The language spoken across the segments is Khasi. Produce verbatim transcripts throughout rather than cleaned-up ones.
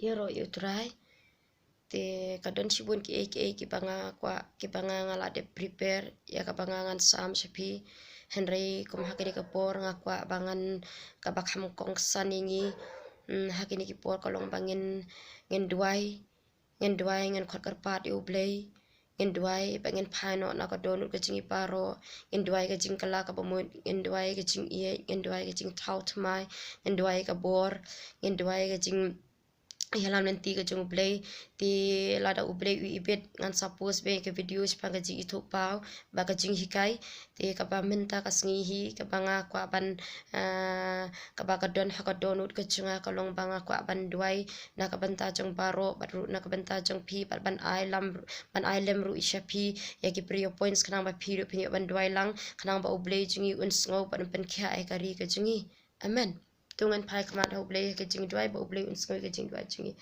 Ïaroh ïa u Trai. Te ka don shibun kiei kiei kiba nga kwah, kiba nga nga la dep prepare ïa kaba nga ngan sam sha phi. Hynrei kum ha kane ka por nga kwah ba ngan, kaba kham kongsan ïa ngi, mm, ha kine ki por ka long ba ngin, ngin duwai, ngin duwai, ngin khot kyrpad ïa u Blei, ngin duwai ba ngin phai noh na ka dohnud ka jong ngi baroh, ngin duwai ka jingkylla kaba mut, ngin duwai ka jingïeit, ngin duwai ka jingthaw thymmai, ngin duwai ka bor, ngin duwai ka jing ïalam lynti ka jong u Blei. Te lada u Blei u ibit, ngan sa post beit ka video shaphang ka jingithuhpaw bad ka jinghikai. Te kaba mynta ka sngi hi kaba nga kwah ban, ah, kaba ka don ha ka dohnud ka jong nga ka long ba nga kwah ban duwai na ka bynta jong baroh bad ruh na ka bynta jong phi bad ban ai lam, ban ai lem ruh sha phi ïa ki prayer points khnang ba phi ruh phin ïoh ban duwai lang khnang ba u Blei jong ngi un sngew bad un pynkhiah ïa ka ri ka jong ngi. Amen. To ngan phai khmat ha u Blei ha ka jingduwai ba u Blei un sngew ïa ka jingduwai jong ngi.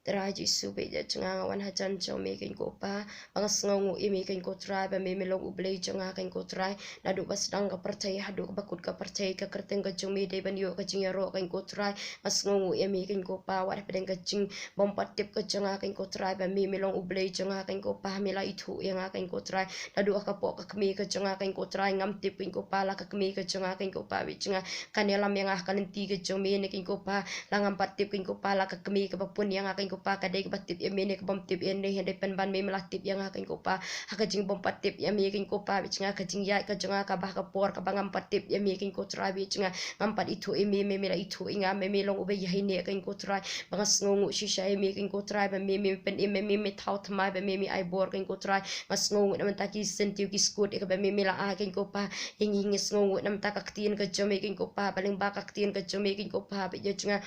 Trai Jisu, bad ïa jong nga, nga wan hajan jong me keiñ ko Pa, ba nga sngewnguh ïa me keiñ ko Trai ba me me long u Blei jong nga keiñ ko Trai. Naduh ba sdang ka pyrthei haduh ba kut ka pyrthei, ka kyrteng ka jong me dei ban ïoh ka jingïaroh keiñ ko Trai. Nga sngewnguh ïa me keiñ ko Pa, wat hapdeng ka jingbympat tip ka jong nga keiñ ko Trai ba me me long u Blei jong nga keiñ ko Pa. Me la ithuh ïa nga keiñ ko Trai. Naduh ha ka pok ka kmie ka jong nga keiñ ko Trai, ngam tip keiñ ko Pa la ka kmie ka jong nga keiñ ko Pa, bad ïa jong nga kan ïalam ïa nga ha ka lynti ka jong me ne keiñ ko Pa. La ngam pat tip keiñ ko Pa la ka kmie kaba pun ïa nga keiñ ko Pa ka dei kaba tip ïa me ne kabym tip ïa ne, hynrei pynban me me la tip ïa nga keiñ ko Pa. Ha ka jingbympat tip ïa me keiñ ko Pa, bad ïa jong nga ka jingïaid ka jong nga kaba ha ka por kaba ngam pat tip ïa me keiñ ko Trai, bad ïa jong nga ngam pat ithuh ïa me, me me la ithuh ïa nga, me me long uba ïaineh keiñ ko Trai. Ba nga sngewnguh shisha ïa me keiñ ko Trai ba me me pynim, me me thaw thymmai, ba me me ai bor keiñ ko Trai. Nga sngewnguh na bynta ki syntiew ki skud ïa kaba me me la ai keiñ ko Pa. Ïa ngi ngi sngewnguh na bynta ka ktien ka jong me keiñ ko Pa, ba lyngba ka ktien ka jong me keiñ ko Pa, bad ïa jong nga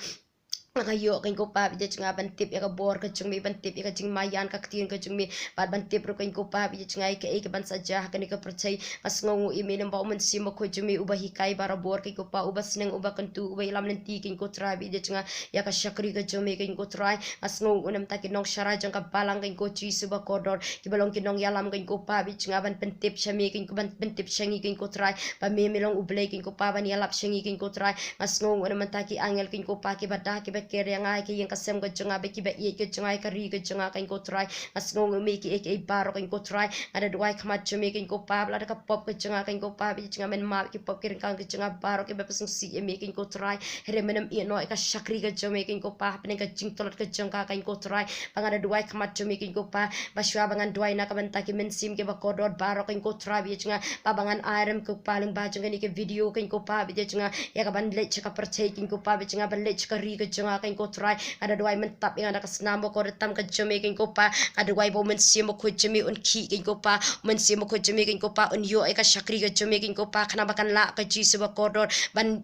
nga ïoh keiñ ko Pa, bad ïa jong nga ban tip ïa ka bor ka jong me, ban tip ïa ka jingmaïan ka ktien ka jong me, bad ban tip ruh keiñ ko Pa, bad ïa jong nga ïa kaei kaban sa jia ha kane ka pyrthei. Nga sngewnguh ïa me lyngba u Mynsiem Bakhuid jong me uba hikai barabor keiñ ko Pa, uba sneng, uba kyntu, uba ïalam lynti keiñ ko Trai, bad ïa jong nga ïa ka shakri ka jong me keiñ ko Trai. Nga sngewnguh na bynta ki nongsharai jong ka balang keiñ ko Jisu bakordor, kiba long ki nongïalam keiñ ko Pa, bad ïa jong nga ban pyntip sha me keiñ ko, ban pyntip sha ngi keiñ ko Trai ba me me long u Blei keiñ ko Pa, ban ïalap sha ngi keiñ ko Trai. Nga sngewnguh na bynta ki angel keiñ ko Pa, kiba da kiba ker ïa nga ha ka ïing ka sem ka jong nga, bad kiba ïeit ka jong nga, ha ka ri ka jong nga keiñ ko Trai. Nga sngewnguh ïa me kiei kiei baroh keiñ ko Trai. Nga da duwai khmat jong me keiñ ko Pa ba lada ka pop ka jong nga keiñ ko Pa, bad ïa jong nga men map ki pop ki ryngkang ka jong nga baroh kiba pynsngewsih ïa me keiñ ko Trai. Hynrei men ym ïehnoh ïa ka shakri ka jong me keiñ ko Pa hapdeng ka jingtlot ka jong ka keiñ ko Trai. Ba nga da duwai khmat jong me keiñ ko Pa ba shuwa ba ngan duwai na ka bynta ki mynsiem kiba kordor baroh keiñ ko Trai, bad ïa jong nga ba, ba ngan ai rem ko Pa lyngba jong kane ka video keiñ ko Pa, bad ïa jong nga ïa kaban leit sha ka pyrthei keiñ ko Pa, bad ïa jong nga ban leit sha ka ri ka jong nga keiñ ko Trai. Nga da duwai mynta ïa nga da ka snam bakordor tam ka jong me keiñ ko Pa. Nga da duwai ba u Mynsiem Bakhuid jong me un khih keiñ ko Pa, u Mynsiem Bakhuid jong me keiñ ko Pa un ïoh ïa ka shakri ka jong me keiñ ko Pa, khnang ba kan lah ka Jisu bakordor ban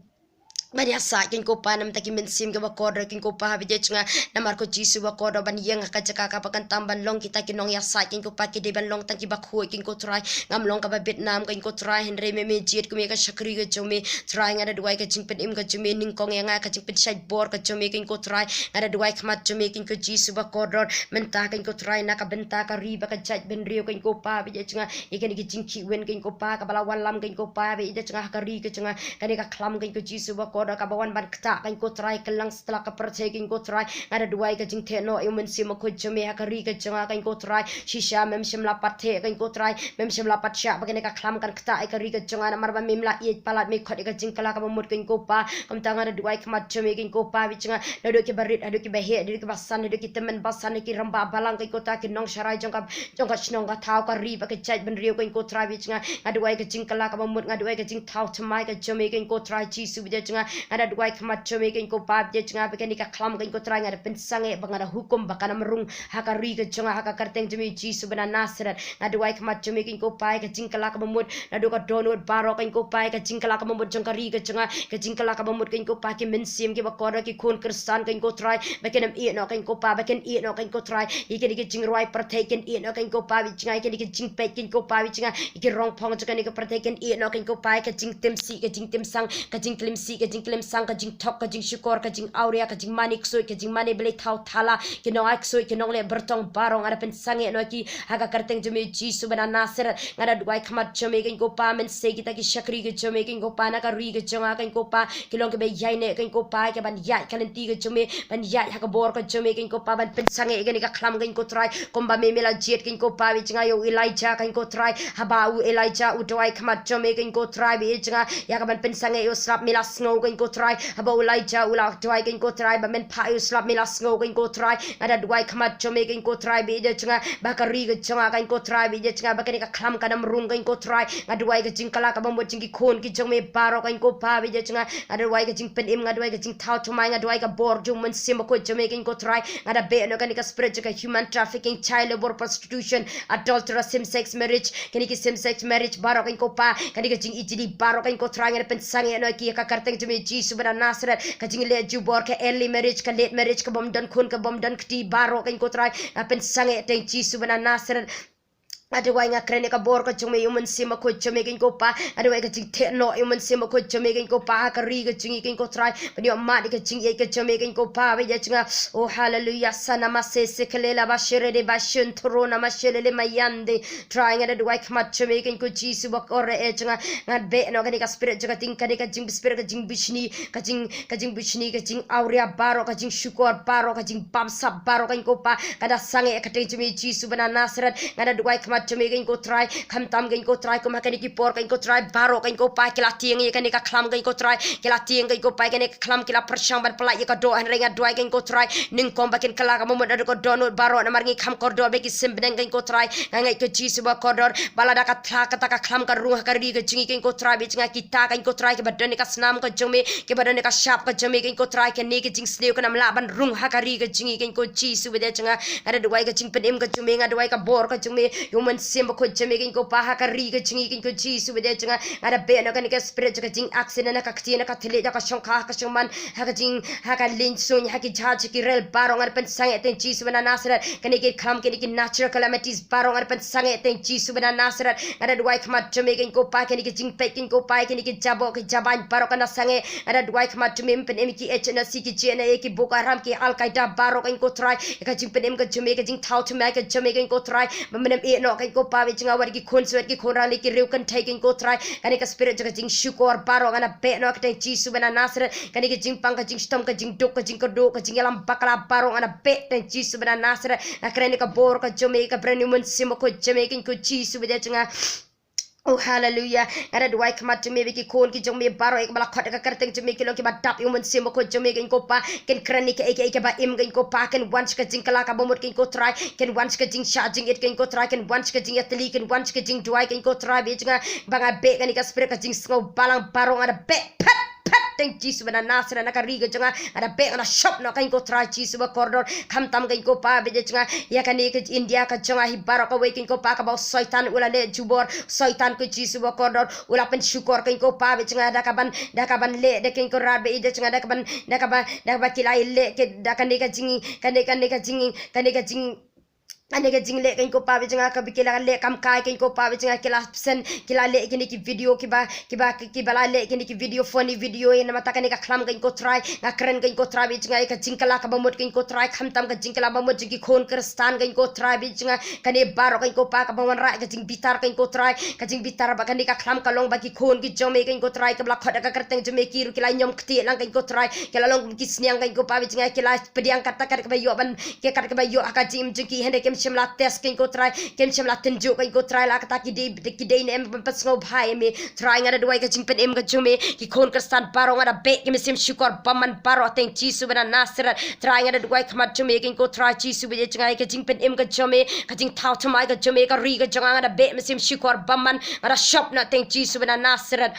ban ïasaid keiñ ko Pa na bynta ki mynsiem kiba kordor keiñ ko Pa, bad ïa jong nga namar ko Jisu bakordor ban ïeng ha ka jaka kaba kan tam, ban long kita ki nongïasaid keiñ ko Pa, ki dei ban long tang kiba khuid keiñ ko Trai. Ngam long kaba bit nam keiñ ko Trai, hynrei me me jied kum ïa ka shakri ka jong me Trai. Nga da duwai ka jingpynim ka jong me nyngkong ïa nga, ka jingpynshait bor ka jong me keiñ ko Trai. Nga da duwai khmat jong me keiñ ko Jisu bakordor mynta keiñ ko Trai, na ka bynta ka ri bad ka jaitbynriew keiñ ko Pa, bad ïa jong nga ïa kane ka jingkhih win keiñ ko Pa kaba la wallam keiñ ko Pa, bad ïa jong nga ha ka ri ka jong nga, kane ka khlam keiñ ko Jisu bakordor kaba wan ban ktah keiñ ko Trai, kylleng satlak ka pyrthei keiñ ko Trai. Nga da duwai ka jingtheh noh ïa u Mynsiem Bakhuid jong me ha ka ri ka jong nga keiñ ko Trai. Shisha mem shym la pat theh keiñ ko Trai, mem shym la pat shah ba kane ka khlam kan ktah ïa ka ri ka jong nga, namar ba mem la ïeit palat, me khot ïa ka jingkylla kaba mut keiñ ko Pa. Kumta nga da duwai khmat jong me keiñ ko Pa, bad ïa jong nga naduh kiba rit haduh kiba heh, naduh kiba san haduh ki tymmen basan, ki rangbah balang keiñ ko Trai, ki nongsharai jong ka, jong ka shnong ka thaw, ka ri bad ka jaitbynriew keiñ ko Trai, bad ïa jong nga nga duwai ka jingkylla kaba mut, nga duwai ka jingthaw thymmai ka jong me keiñ ko Trai Jisu, bad ïa jong nga nga da duwai khmat jong me keiñ ko Pa, bad ïa jong nga ba kane ka khlam keiñ ko Trai nga da pynsangeh bad nga da hukum ba kan ym rung ha ka ri ka jong nga, ha ka kyrteng jong me Jisu ba na Nasareth. Nga duwai khmat jong me keiñ ko Pa ïa ka jingkylla kaba mut naduh ka dohnud baroh keiñ ko Pa, ïa ka jingkylla kaba mut jong ka ri ka jong nga, ka jingkylla kaba mut keiñ ko Pa, ki mynsiem kiba kordor, ki khun Khristan keiñ ko Trai, ba kin ym ïehnoh keiñ ko Pa, ba kin ïehnoh keiñ ko Trai ïa kine ki jingrwai pyrthei, kin ïehnoh keiñ ko Pa, bad ïa jong nga ïa kine ki jingpeit keiñ ko Pa, bad ïa jong nga ïa ki rongphong jong kane ka pyrthei, kin ïehnoh keiñ ko Pa ïa ka jingtimsih, ka jingtimsang, ka jingklimsih, ka jingklim sang, ka jingthok, ka jingshukor, ka jingawria, ka jingmane ksuid, ka jingmane blei thaw thala, ki nongai ksuid, ki nongleh byrtong baroh nga da pynsangeh noh ïa ki ha ka kyrteng jong me Jisu ba na Nasareth. Nga da duwai khmat jong me keiñ ko Pa, mynta kita ki shakri ka jong me keiñ ko Pa, na ka ri ka jong nga keiñ ko Pa, ki long kiba ïaineh keiñ ko Pa, ki ban ïaid ka lynti ka jong me, ban ïaid ha ka bor ka jong me keiñ ko Pa, ban pynsangeh ïa kane ka khlam keiñ ko Trai, kumba me me la jied keiñ ko Pa, ba ïeit jong nga ïa u Elijah keiñ ko Trai, haba u Elijah u duwai khmat jong me keiñ ko Trai, ba ïeit jong nga ïa ka ban pynsangeh ïa u slap me la sngew keiñ ko Trai, haba u Elijah u la duwai keiñ ko Trai, ba men phah ïa u slap me la sngew keiñ ko Trai, nga da duwai khmat jong me keiñ ko Trai, ba ïeit jong nga, ba ka ri ka jong nga keiñ ko Trai, ba ïeit jong nga, ba kane ka khlam kan ym rung keiñ ko Trai, nga duwai ka jingkylla kaba mut jong ki khun ki jong me baroh keiñ ko Pa, ba ïeit jong nga, nga duwai ka jingpynim, nga duwai ka jingthaw thymmai, nga duwai ka bor jong u Mynsiem Bakhuid jong me keiñ ko Trai, nga da beh noh kane ka spirit jong ka human trafficking, child labour, prostitution, adulterous, same sex marriage, kine ki same sex marriage baroh keiñ ko Pa, kane ka jingijli baroh keiñ ko Trai, nga da pynsangeh noh ïa ki ha ka kyrteng jong me Jisu ba na Nasareth, ka jingleh jubor, ka early marriage, ka late marriage, ka bym don khun, ka bym don kti baroh keiñ ko Trai, nga pynsangeh teng Jisu ba na Nasareth. Nga duwai, nga kren ïa ka bor ka jong me ïa u Mynsiem Bakhuid jong me keiñ ko Pa, nga duwai ka jingtheh noh ïa u Mynsiem Bakhuid jong me keiñ ko Pa, ha ka ri ka jong ngi keiñ ko Trai, ban ïoh mad ïa ka jingïeit ka jong me keiñ ko Pa, ba ïeit jong nga. Oh hallelujah, sana ma se se kele la ba shere de ba shen thoro na ma shere le ma yande. Trai nga da duwai khmat jong me keiñ ko Jisu ba kor eh jong nga, nga beh noh kane ka spirit jong ka ting, kane ka jing spirit ka jingbishni, ka jing, ka jingbishni, ka jingawria baroh, ka jingshukor baroh, ka jingbamsap baroh keiñ ko Pa, ka da sangeh ha ka kyrteng jong me Jisu ba na Nasareth. Nga da duwai khmat jong me keiñ ko Trai, khamtam keiñ ko Trai, kum ha kine ki por keiñ ko Trai, baroh keiñ ko Pa, ki la tieng ïa kane ka khlam keiñ ko Trai, ki la tieng keiñ ko Pa ïa kane ka khlam, ki la pyrshang ban pyllait ïa ka doh, hynrei nga duwai keiñ ko Trai, nyngkong ba kin kylla kaba mut na ka dohnud baroh, namar ngi kham kordor bad ki sim bneng keiñ ko Trai, nga ngeit ko Jisu ba kordor, ba lada ka thla kata ka khlam ka rung ha ka ri ka jong ngi keiñ ko Trai, ba ïeit jong nga kita keiñ ko Trai, kiba don ïa ka snam ka jong me, kiba don ïa ka shap ka jong me keiñ ko Trai, kane ka jingsniew kan ym lah ban rung ha ka ri ka jong ngi keiñ ko Jisu ba ïeit jong nga. Nga da duwai ka jingpynim ka jong me, nga duwai ka bor ka jong me ïa u Mynsiem Bakhuid jong me keiñ ko Pa, ha ka ri ka jong ngi keiñ ko Jisu ba ïeit jong nga. Nga da beh noh kane ka spirit jong ka jingaccident, na ka ktien, na ka thylliej, na ka shongkha, ha ka shongman, ha ka jing, ha ka lieng suiñ, ha ki jhaj, ha ki rel baroh, nga da pynsangeh teng Jisu ba na Nasareth. Kine ki khlam, kine ki natural calamities baroh, nga da pynsangeh teng Jisu ba na Nasareth. Nga da duwai khmat jong me keiñ ko Pa, kine ki jingpeit keiñ ko Pa, kine ki jaboh ki jabain baroh kan da sangeh. Nga da duwai khmat jong me, ym pynim ki H N S C, ki J N I A, ki Boko Haram, ki Al Qaeda baroh keiñ ko Trai, ïa ka jingpynim ka jong me, ka jingthaw thymmai ka jong me keiñ ko Trai, ba men ym ïeh noh keiñ ko Pa, ba ïeit jong nga, wat ki khun sawdong, ki khun rangli, ki riew kynthei keiñ ko Trai, kane ka spirit jong ka jingshukor baroh nga da beh noh ha ka kyrteng Jisu ba na Nasareth. Kane ka jingpang, ka jingshitom, ka jingduk, ka jingkyrduh, ka jingïalam bakla baroh nga da beh teng Jisu ba na Nasareth. Nga kren ïa ka bor ka jong me, ka bor u Mynsiem Bakhuid jong me keiñ ko Jisu ba ïeit jong nga. Oh hallelujah. Nga da duwai khmat jong me ba ki khun ki jong me baroh, ïa kiba la khot ha ka kyrteng jong me, ki long kiba dap ïa u Mynsiem Bakhuid jong me keiñ ko Pa, kin kren ïa kaei kaei kaba im keiñ ko Pa, kin wan sha ka jingkylla kaba mut keiñ ko Trai, kin wan sha ka jingshah jingit keiñ ko Trai, kin wan sha ka jingïatylli, kin wan sha ka jingduwai keiñ ko Trai, ba ïeit jong nga, ba nga beh kane ka spirit ka jingsngew balang baroh nga da beh phet phet teng Jisu ba na Nasareth, na ka ri ka jong nga, nga da beh, nga da shop noh keiñ ko Trai Jisu ba kordor, khamtam keiñ ko Pa, ba ïeit jong nga, ïa kane ka India ka jong nga hi baroh kawei keiñ ko Pa, kaba u Soitan u la leh jubor, Soitan ko Jisu ba kordor, u la pynshukor keiñ ko Pa, ba ïeit jong nga, da kaban, da kaban leh da keiñ ko Trai, ba ïeit jong nga, da kaban, da kaba, da kaba ki la leh ki, da kane ka jing, kane, kane ka jing, kane ka jing, kane ka jingleh keiñ ko Pa, ba ïeit jong nga, kaba ki la leh kam kai keiñ ko Pa, ba ïeit jong nga, ki la send, ki la leh kine ki video kiba, kiba, kiba la leh kine ki video, funny video, ïa namar ta kane ka khlam keiñ ko Trai, nga kren keiñ ko Trai, ba ïeit jong nga, ïa ka jingkylla kaba mut keiñ ko Trai, khamtam ka jingkylla ba mut jong ki khun Khristan keiñ ko Trai, ba ïeit jong nga, kane baroh keiñ ko Pa, kaba wanrah ka jingbitar keiñ ko Trai, ka jingbitar ba kane ka khlam ka long ba ki khun ki jong me keiñ ko Trai, kaba la khot ha ka kyrteng jong me, ki ruh ki la ñiom ktieh lang keiñ ko Trai, ki la long kum ki sniang keiñ ko Pa, ba ïeit jong nga, ki la pdiang katta katta kaba ïoh ban, ki katta kaba ïoh ha ka jingim jong ki, hynrei kim shym la test keiñ ko Trai, kim shym la tynjuh keiñ ko Trai, la katta ki dei, ki dei ne em ban pynsngewbha ïa me. Trai nga da duwai ka jingpynim ka jong me, ki khun Khristan baroh nga da beh, ki mynsiem shukor bymman baroh teng Jisu ba na Nasareth. Trai nga da duwai khmat jong me keiñ ko Trai Jisu ba ïeit jong nga, ïa ka jingpynim ka jong me, ka jingthaw thymmai ka jong me, ka ri ka jong nga, nga da beh mynsiem shukor bymman, nga da shop noh teng Jisu ba na Nasareth.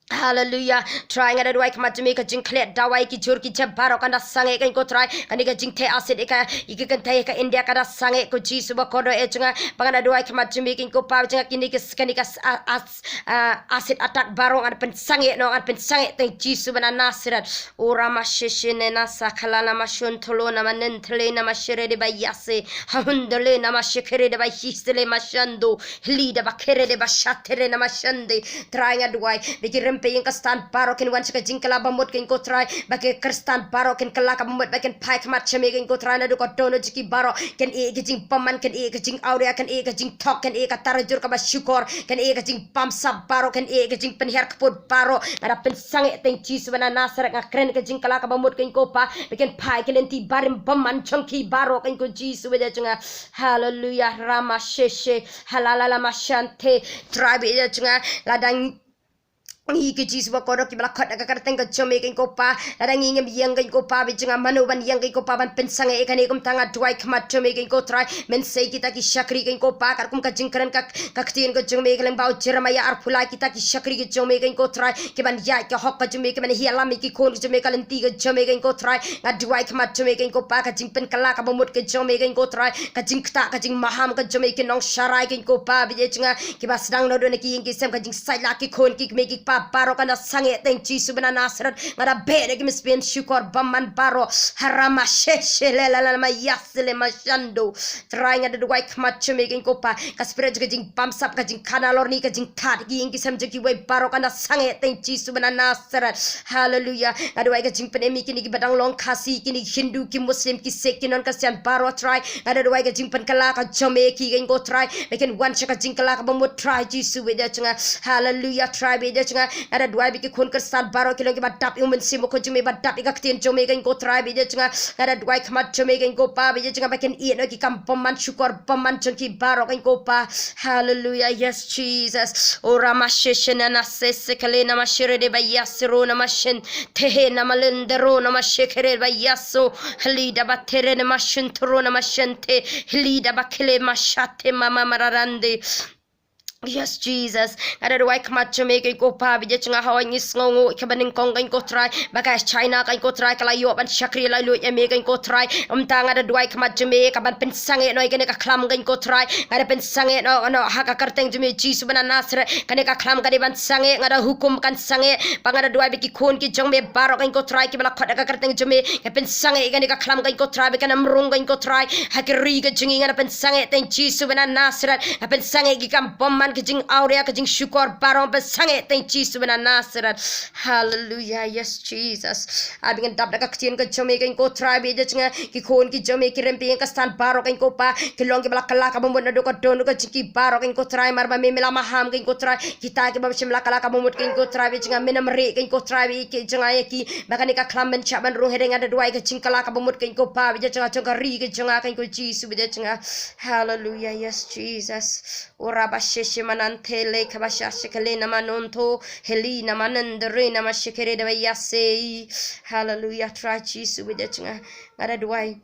Hallelujah. Trai nga da duwai khmat jong me, ka jingkhleh dawai, ki jhur ki jep baroh kan da sangeh keiñ ko Trai, kane ka jingtheh acid ïa ka, ïa ki kynthei ka India ka da sangeh ko Jisu ba kordor, ïeit jong nga, ba nga da duwai khmat jong me keiñ ko Pa, ba ïeit jong nga, kine ki, kane ka s-, a-, as-, a-, acid attack baroh nga da pynsangeh noh, nga da pynsangeh teng Jisu ba na Nasareth. Ora ma sheshe ne na sakhala na ma shon tholo na ma nen thle na ma shere de ba yase. Ha hundole na ma shekhere de ba hisle ma shando. Hli de ba khere de ba shatere na ma shande. Trai nga duwai ba ki rem pyrshah ïa ka stand baroh kin wan sha ka jingkylla bamut Kynrad Trai, ba ki Khristan baroh kin kylla ka bamut, ba kin phai khmat sha me Kynrad Trai, naduh ka don jong ki baroh, kin ïeh ki jingbymman, kin ïeh ki jingawria, kin ïeh ki jingthok, kin ïeh ka tarajur kaba shukor, kin ïeh ki jingbamsap baroh, kin ïeh ki jingpynhiar kput baroh. Nga da pynsangeh teng Jisu ba na Nasareth, nga kren ka jingkylla ka bamut Kynrad Trai, ba kin phai ki lynti barim bymman jong ki baroh Kynrad Jisu ba ïa jong nga. Haleluya, rama sheshe, halala lama shante, Trai ba ïa jong nga, lada ngi ki Jisu ba kordor kiba la khot da ka kyrteng ka jong me Kynrad Trai. Lada ngi ngim ïeng Kynrad Trai ba ïa jong nga, mano ban ïeng Kynrad Trai ban pynsangeh ïa kane, kumta nga duwai khmat jong me Kynrad Trai. Mynsiem kita ki shakri Kynrad Trai, katkum ka jingkren ka, ka ktien ka jong me ka lyngba u Jeremiah arphew lai, kita ki shakri ka jong me Kynrad Trai, kiban ïaid ka hok ka jong me, kiban ïalam ïa ki khun ka jong me, ka lynti ka jong me Kynrad Trai. Nga duwai khmat jong me Kynrad Trai, ka jingpynkylla ka bamut ka jong me Kynrad Trai, ka jingktah ka jingmaham ka jong me ki nongsharai Kynrad Trai ba ïa jong nga, kiba sdang naduh na ki ïing ki sem, ka jingsaitla ki khun ki kmie ki kpa baroh, kan da sangeh teng Jisu ba na Nasareth. Nga da beh na ki mynsiem shukor bymman baroh. Harama sheshe le la la ma yasile ma shando. Trai nga da duwai khmat jong me Kynrad Trai, ka spirit jong ka jingbamsap, ka jingkhanalor ne ka jingthad ki ïing ki sem jong kiwei baroh, kan da sangeh teng Jisu ba na Nasareth. Haleluya. Nga duwai ka jingpynim ïa kine kiba dang long Khasi, kine ki Hindu, ki Muslim, ki Sikh, ki non Khristan baroh Trai. Nga da duwai ka jingpynkylla ka jong me ïa ki Kynrad Trai, ba kin wan sha ka jingkylla ka bamut Trai Jisu ba ïa jong nga. Haleluya, Trai ba ïa jong nga. Nga da duwai ba ki khun Khristan baroh ki long kiba dap ïa u Mynsiem Bakhuid jong me, ba dap ïa ka ktien jong me Kynrad Trai ba ïa jong nga. Nga da duwai khmat jong me Kynrad Trai ba ïa jong nga, ba kin ïeh noh ki kam bymman shukor bymman jong ki baroh Kynrad Trai. Haleluya, yes Jesus. Ora ma sheshe na na sese kale na ma shere de ba yasero na ma shen tehe na ma lendero na ma shekere ba yaso. Hli da ba tere na ma shentero na ma shente. Hli da ba kele ma shate ma ma mararande. Yes Jesus. Nga da duwai khmat jong me Kynrad Trai ba ïa jong nga, hawai ngi sngew nguh ïa kaba nyngkong Kynrad Trai, ba ka China Kynrad Trai ka la ïoh ban shakri laitluid ïa me Kynrad Trai. Kumta nga da duwai khmat jong me ka ban pynsangeh noh ïa kane ka khlam Kynrad Trai. Nga da pynsangeh noh, noh ha ka kyrteng jong me Jisu ba na Nasareth. Kane ka khlam ka dei ban sangeh, nga da hukum kan sangeh. Ba nga da duwai ba ki khun ki jong me baroh Kynrad Trai kiba la khot da ka kyrteng jong me, ka pynsangeh ïa kane ka khlam Kynrad Trai, ba kan ym rung Kynrad Trai ha ki ri ka jong ngi. Nga da pynsangeh teng Jisu ba na Nasareth. Nga pynsangeh ïa ki kam bymman, ka jingawria, ka jingshukor baroh, pynsangeh teng Jisu ba na Nasareth. Haleluya, yes Jesus. Ai ba ngin dap da ka ktien ka jong me Kynrad Trai ba ïa jong nga, ki khun ki jong me, ki rympei ïing Khristan baroh Kynrad Trai, ki long kiba la kylla ka bamut naduh ka don ka jong ki baroh Kynrad Trai, namar ba me me la maham Kynrad Trai. Kita kiba shym la kylla ka bamut Kynrad Trai ba ïa jong nga, men ym rieh Kynrad Trai ba ïa ki jong nga ïa ki, ba kane ka khlam ban shah ban rung hynrei nga da duwai ka jingkylla ka bamut Kynrad Trai ba ïa jong nga, jong ka ri ka jong nga Kynrad Jisu ba ïa jong nga. Haleluya, yes Jesus. Ora ba sheshe manante le kaba shashe kale na manonto. Heli na manendere na mashekere da ba yasei. Haleluya, Trai Jisu ba ïa jong nga. Nga da duwai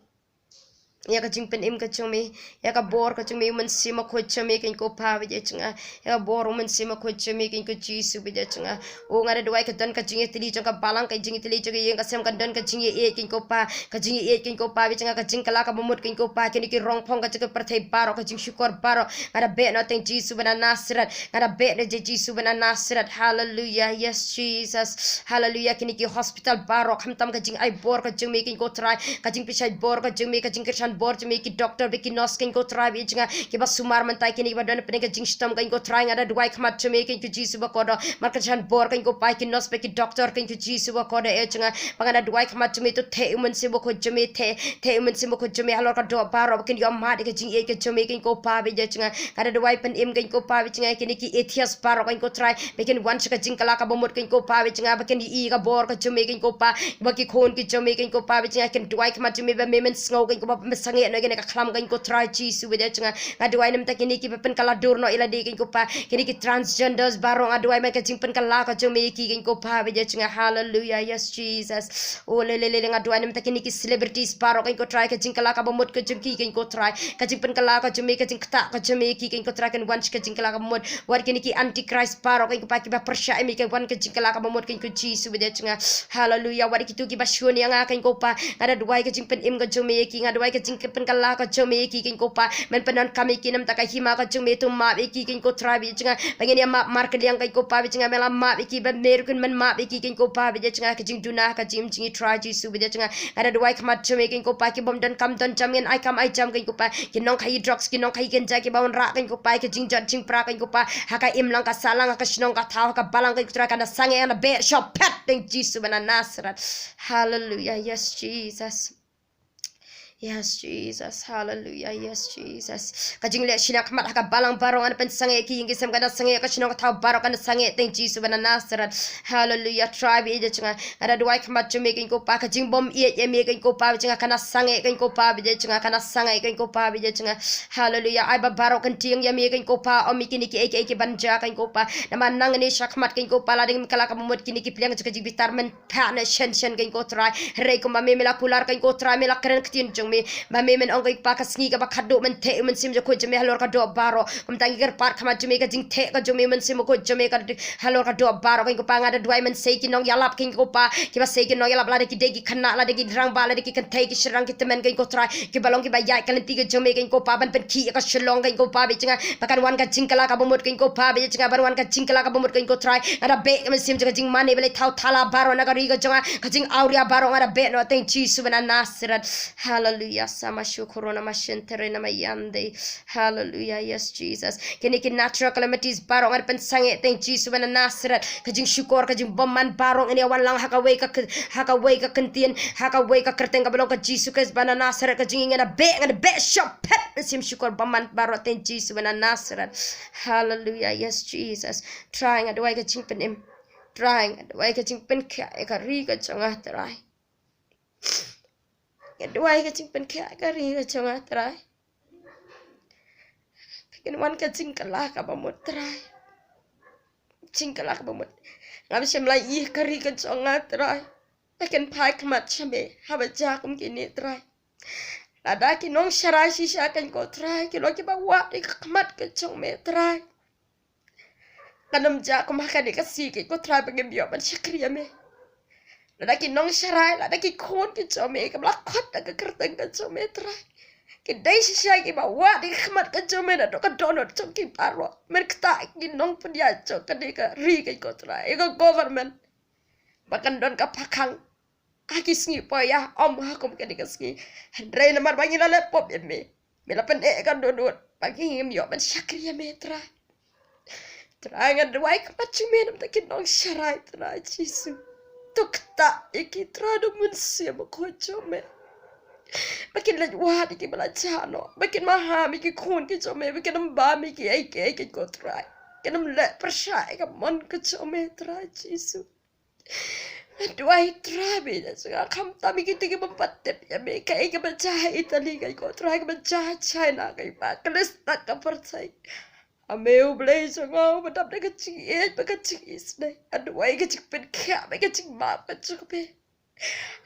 ïa ka jingpynim ka jong me, ïa ka bor ka jong me, u Mynsiem Bakhuid jong me Kynrad Trai ba ïa jong nga. Ïa ka bor u Mynsiem Bakhuid jong me Kynrad Jisu ba ïa jong nga. O nga da duwai ka don ka jingïatylli jong ka balang, ka jingïatylli jong ka ïing ka sem, ka don ka jingïaieit Kynrad Trai, ka jingïaieit Kynrad Trai ba ïa jong nga, ka jingkylla ka bamut Kynrad Trai, kine ki rongphong ka jong ka pyrthei baroh, ka jingshukor baroh. Nga da beh noh teng Jisu ba na Nasareth. Nga da beh noh teng Jisu ba na Nasareth. Haleluya. Yes Jesus. Haleluya. Kine ki hospital baroh, khamtam ka jingai bor ka jong me Kynrad Trai, ka jingpynshai bor ka jong me, ka jingkyrshan bor jong me, ki doktor bad ki nurse Kynrad Trai ba ïa jong nga, kiba sumar mynta, kine kiba don hapdeng ka jingshitom Kynrad Trai, nga da duwai khmat jong me Kynrad Jisu ba kordor, namar kyrshan bor Kynrad Trai, ki nurse bad ki doktor Kynrad Jisu ba kordor ïa jong nga. Ba nga da duwai khmat jong me to theh u Mynsiem Bakhuid jong me, theh, theh u Mynsiem Bakhuid jong me halor ka doh baroh, ba kin ïohmad ïa ka jingïeit ka jong me Kynrad Trai ba ïa jong nga. Nga da duwai pynim Kynrad Trai ba ïa jong nga, kine ki atheist baroh Kynrad Trai, ba kin wan sha ka jingkylla ka bamut Kynrad Trai ba ïa jong nga, ba kin ïohi ka bor ka jong me Kynrad Trai, ba ki khun ki jong me Kynrad Trai ba ïa jong nga kin duwai khmat jong me ba me men sngew Kynrad Trai ba men sangeh noh ïa kane ka khlam Kynrad Trai Jisu ba ïa jong nga. Nga duwai na bynta kine kiba pynkylla dur noh ïa lade Kynrad Trai, kine ki transgenders baroh, nga duwai ban ka jingpynkylla ka jong me ïa ki Kynrad Trai ba ïa jong nga. Haleluya. Yes Jesus. O le le le le, nga duwai na bynta kine ki celebrities baroh Kynrad Trai, ka jingkylla ka bamut ka jong ki Kynrad Trai, ka jingpynkylla ka jong me, ka jingktah ka jong me ïa ki Kynrad Trai, kan wan sha ka jingkylla ka bamut. Wat kine ki antichrist baroh Kynrad Trai ba pyrshah ïa me, kan wan ka jingkylla ka bamut Kynrad Jisu ba ïa jong nga. Haleluya. Wat kito kiba shun ïa nga Kynrad Trai, nga da duwai ka jingpynim ka jong me ïa ki, nga duwai ka jing Ki pynkylla ka jong me ïa ki keiñ ko Pa, men pyndonkam ïa ki na ka bynta ka hima ka jong me, to map ïa ki keiñ ko Trai bad ïa jong nga. Ba ngin ïa map markylliang keiñ ko Pa bad ïa jong nga, me la map ïa ki, ba me ruh men map ïa ki keiñ ko Pa bad ïa jong nga, ka jingduna ka jingim jong ngi Trai Jisu bad ïa jong nga. Nga da duwai khmat jong me keiñ ko Pa, ki bym donkam don jam ngin ai kam ai jam keiñ ko Pa, ki nongkhaïi drugs, ki nongkhaïi ganja, ki ba wanrah keiñ ko Pa, ka jingjot jingpra keiñ ko Pa, ha ka imlang ka sahlang, ha ka shnong ka thaw, ha ka balang keiñ ko Trai, kan da sangeh, kan da beh shop phet, teng Jisu ba na Nasareth. Hallelujah, yes Jesus. Yes Jesus, hallelujah, yes Jesus. Ka jingleh shiliang khmat ha ka balang baroh ngan pynsangeh, ki ïing ki sem kan da sangeh, ka shnong ka thaw baroh kan da sangeh, teng Jisu ba na Nasareth. Hallelujah, Trai bad ïa jong nga. Nga da duwai khmat jong me keiñ ko Pa, ka jingbym ïeit ïa me keiñ ko Pa bad ïa jong nga, kan da sangeh keiñ ko Pa bad ïa jong nga, kan da sangeh keiñ ko Pa bad ïa jong nga. Hallelujah, ai ba baroh kan tieng ïa me keiñ ko Pa, ym ïa kine kiei kiei kiban jia keiñ ko Pa. Namar nangne shakhmat keiñ ko Pa, la dang ym kylla ka bamut, kine ki pliang jong ka jingbitar men phah na shen shen keiñ ko Trai. Hynrei kumba me, me la kular keiñ ko Trai, me la kren ktien jong me. Ba me men ong keiñ ko Pa, ka sngi kaba khatduh men theh ïa u Mynsiem Bakhuid jong me halor ka doh baroh. Kumta ngi kyrpad khmat jong me, ka jingtheh ka jong me, Mynsiem Bakhuid jong me ka halor ka doh baroh keiñ ko Pa. Nga da duwai men sei ki nongïalap keiñ ko Pa, kiba sei ki nongïalap, lada ki dei ki khynnah, lada ki rangbah, lada ki kynthei, ki shynrang, ki tymmen keiñ ko Trai, kiba long kiba ïaid ka lynti ka jong me keiñ ko Pa, ban pynkhih ïa ka Shillong keiñ ko Pa bad ïa jong nga, ba kan wan ka jingkylla ka bamut keiñ ko Pa bad ïa jong nga, ban wan ka jingkylla ka bamut keiñ ko Trai. Nga da beh ka mynsiem jong ka jingmane ba leit thaw thala baroh na ka ri ka jong nga, ka jingawria baroh nga da beh noh, teng Jisu ba na Nasareth. Hallelujah, sama shukrona mashin terena mayande. Hallelujah, yes Jesus. Kine ki natural calamities baroh ngan pynsangeh, teng Jisu ba na Nasareth. Ka jingshukor, ka jingbymman baroh ngin ïa wanlang ha kawei ka ky-, ha kawei ka kyntien, ha kawei ka kyrteng kaba long ka Jisu Khrist ba na Nasareth. Ka jingïeit ngan da beh, ngan da beh shop phet. Mynsiem shukor bymman baroh, teng Jisu ba na Nasareth. Hallelujah, yes Jesus. Trai nga duwai ka jingpynim. Trai nga duwai ka jingpynkhiah ïa ka ri ka jong nga Trai. Nga duwai ka jingpynkhiah ïa ka ri ka jong nga Trai. Ba kin wan ka jingkylla ka bamut Trai. Jingkylla ka bamut. Ngam shym la ïohi ka ri ka jong nga Trai ba kin phai khmat sha me haba jia kum kine Trai. Lada ki nongsharai shisha keiñ ko Trai ki long kiba wad ïa ka khmat ka jong me Trai, kan ym jia kum ha kane ka sngi keiñ ko Trai ba ngim ïoh ban shakri ïa me. Lada ki nongsharai, lada ki khun ki jong me kiba la khot da ka kyrteng ka jong me Trai, ki dei shisha kiba wad ïa ka khmat ka jong me naduh ka dohnud jong ki baroh. Men ktah ïa ki nongpynïaid jong kane ka ri keiñ ko Trai, ïa ka government, ba kan don ka pyrkhang ha ki sngi poi ïa, ym ha kum kane ka sngi. Hynrei namar ba ngi la leh pop ïa me, me la pyneh ka dohnud ba ngim ïoh ban shakri ïa me Trai. Trai nga duwai khmat jong me na ka bynta ki nongsharai Trai Jisu. To ktah ïa ki Trai da u Mynsiem Bakhuid jong me, ba kin leit wad ïa kiba la jah noh, ba kin maham ïa ki khun ki jong me, ba kin ym bam ïa kiei kiei keiñ ko Trai, kin ym leh pyrshah ïa ka mon ka jong me Trai Jisu. Nga duwai Trai bad ïa jong nga, khamtam ïa kito ki bym pat tip ïa me, kaei kaba jia ha Italy keiñ ko Trai, kaba jia ha China keiñ, ba kylli stat ka pyrthei. A me U Blei jong nga uba dap da ka jingïeit bad ka jingisynei, nga duwai ka jingpynkhiah bad ka jingmap ka jong me.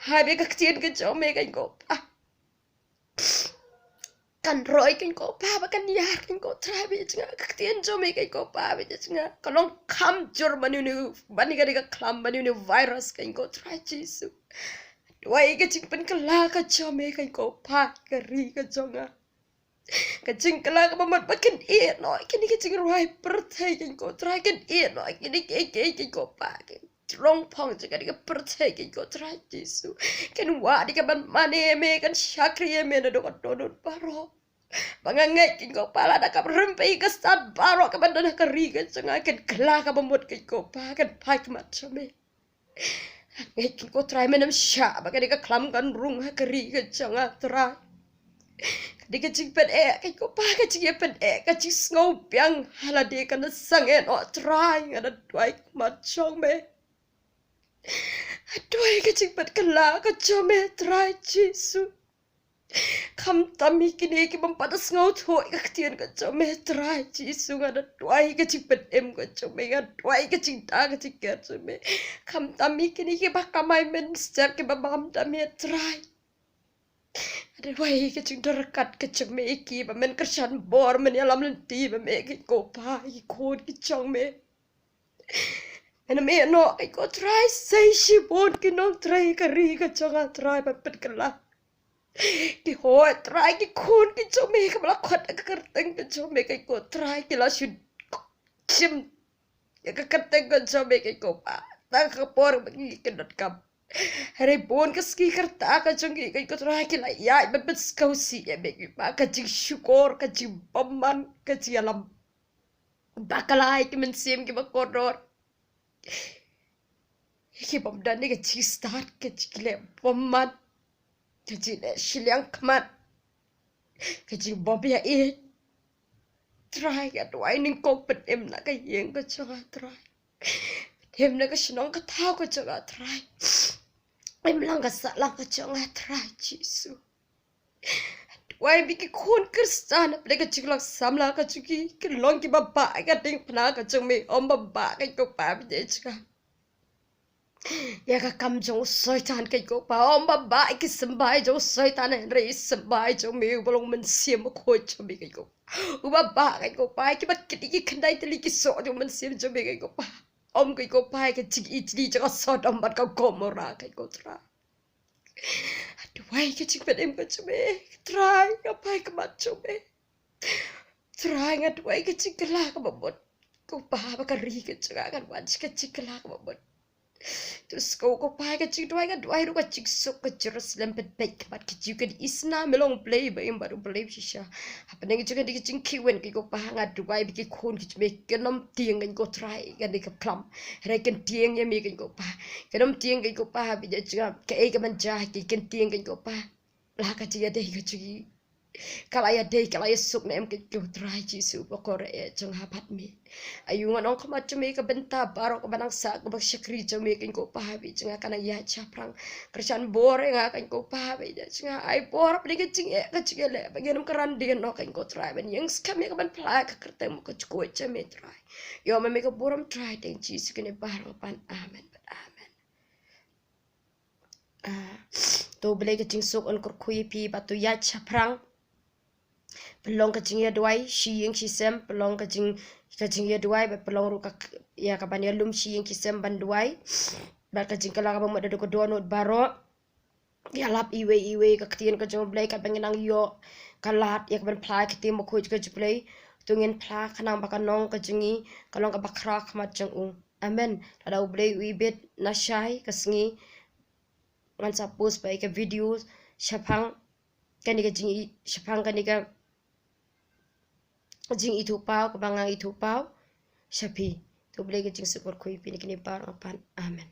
Haba ka ktien ka jong me keiñ ko Pa kan roi keiñ ko Pa, ba kan ïar keiñ ko Trai bad ïa jong nga, ka ktien jong me keiñ ko Pa bad ïa jong nga ka long kham jur ban ïa une, ban ïa kane ka khlam, ban ïa une u virus keiñ ko Trai Jisu. Duwai ka jingpynkylla ka jong me keiñ ko Pa, ka ri ka jong nga. Ka jingkylla kaba mut ba kin ïeh noh ïa kine ki jingrwai pyrthei keiñ ko Trai, kin ïeh noh ïa kine kiei kiei keiñ ko Pa, ki jrong phong jong kane ka pyrthei keiñ ko Trai Jisu. Kin wad ïa ka ban mane ïa me, kan shakri ïa me naduh ka dohnud baroh. Ba nga ngeit keiñ ko Pa, lada ka rympei ka stad baroh kaban don ha ka ri ka jong nga, kin kylla kaba mut keiñ ko Pa, kin phai khmat sha me. Nga ngeit keiñ ko Trai, men ym shah ba kane ka khlam kan rung ha ka ri ka jong nga Trai. Kane ka jingpyneh keiñ ko Pa, ka jingïapyneh, ka jingsngew biang ha lade kan da sangeh noh Trai, nga da duwai khmat jong me. Nga duwai ka jingpynkylla ka jong me Trai Jisu. Khamtam ïa kine ki bym pat da sngewthuh ïa ka ktien ka jong me Trai Jisu, nga da duwai ka jingpynim ka jong me, nga duwai ka jingda ka jingker jong me. Khamtam ïa kine kiba kamai mynstep, kiba bam da me Trai, nga da duwai ka jingdon ryngkat ka jong me ïa ki, ba men kyrshan bor, men ïalam lynti ba me keiñ ko Pa ïa ki khun ki jong me. Men ym ïeh noh keiñ ko Trai, sei shibun ki nongtrei ka ri ka jong nga Trai ban pynkylla. Ki hoi Trai, ki khun ki jong me kaba la khot ha ka kyrteng ka jong me, kane ko Trai, ki la shu shim ïa ka kyrteng ka jong me, kane ko Pa. Tang ka por ba ngi kyndon kam, hynrei bun ka sngi ka rta ka jong ngi, kane ko Trai, ki la ïaid ban pynsngewsih ïa me, kane ko Pa. Ka jingshukor, ka jingbymman, ka jingïalam bakla ïa ki mynsiem kiba kordor, ki bym don ïa ka jingstad, ka jingleh bymman, ka jingleh shiliang khmat, ka jingbym ïaieit. Trai, nga duwai nyngkong, pynim na ka ïing ka jong nga, Trai. Pynim na ka shnong ka thaw ka jong nga, Trai. Im lang ka sah lang ka jong nga, Trai Jisu. Duwai ba ki khun Khristan, hapdeng ka jinglong samla ka jong ki, kin long kiba bah ïa ka diengphna ka jong me, ym ba bah, kane ko Pa, ba ïa jong nga ïa ka kam jong u Soitan, kane ko Pa. Ym ba bah ïa ki symbai jong u Soitan, hynrei i symbai jong me uba long Mynsiem Bakhuid jong me, kane ko Pa. Uba bah, kane ko Pa, ïa kiba kit ïa ki khyndai tylli ki soh jong u Mynsiem jong me, kane ko Pa. Ym, kane ko Pa, ïa ka jingijli jong ka Sodom bad ka Gomorrah, kane ko Trai. Nga duwai ka jingpynim ka jong me, Trai, nga phai khmat jong me. Trai, nga duwai ka jingkylla kaba mut, ko Pa, ba ka ri ka jong nga kan wan sha ka jingkylla kaba mut. To sngewbha, ko Pa, ka jingduwai, nga duwai ruh ka jingsuk ka Jerusalem pynpeit, ka bad ka jingkyrkhu, isna me long Blei ba im bad U Blei shisha. Hapdeng jong kane ka jingkhih wen, kane ko Pa, nga duwai ba ki khun ki jong me kin ym tieng, kane ko Trai, ïa kane ka khlam, hynrei kin tieng ïa me, kane ko Pa. Kin ym tieng, kane ko Pa, ba ïa jong nga kaei kaban jia ha ki, kin tieng, kane ko Pa. La ka jingïadei ka jong ki, ka la ïadei, ka la ïasuk ne em, kane ko Trai Jisu bakordor, eh, jong nga bad me. Aïu, ngan ong khmat jong me, ka bynta baroh kaba nang sah, kaba shakri jong me, kane ko Pa, ba ïa jong nga kan nang ïaid shaphrang. Kyrshan bor ïa nga, kane ko Pa, ba ïa jong nga, ai bor hapdeng ka jingeh, ka jingeh leh, ba ngin ym kyrandien noh, kane ko Trai, ban ïeng skhem ïa kaban phla ïa ka kyrteng bymjukut jong me, Trai. Ïoh ma me ka burom, Trai, ha ka kyrteng Jisu kane ba ngi pan. Amen. Amen. Ah, to U Blei ka jingsuk un kyrkhu ïa phi, bad to ïaid shaphrang. Pynlong ka jingïaduwai shi ïing shi sem, pynlong ka jing, ka jingïaduwai, bad pynlong ruh ka, ïa kaban ïalum shi ïing shi sem ban duwai. Bad ka jingkylla kaba mut naduh ka dohnud baroh. Ïalap iwei ïa iwei ka ktien ka jong U Blei, katba ngin nang ïoh ka lad ïa kaban phla ïa ka ktien bakhuid ka jong U Blei. To ngin phla khnang ba ka nong ka jong ngi kan long kaba khraw ha khmat jong u. Amen. Lada U Blei u ibit, nashai ka sngi ngan sa post pat ïa ka video shaphang kane ka jing, shaphang kane ka jingithuhpaw kaba nga ithuhpaw sha phi. To U Blei ka jingsuk un kyrkhu ïa phi na kine baroh, nga pan. Amen.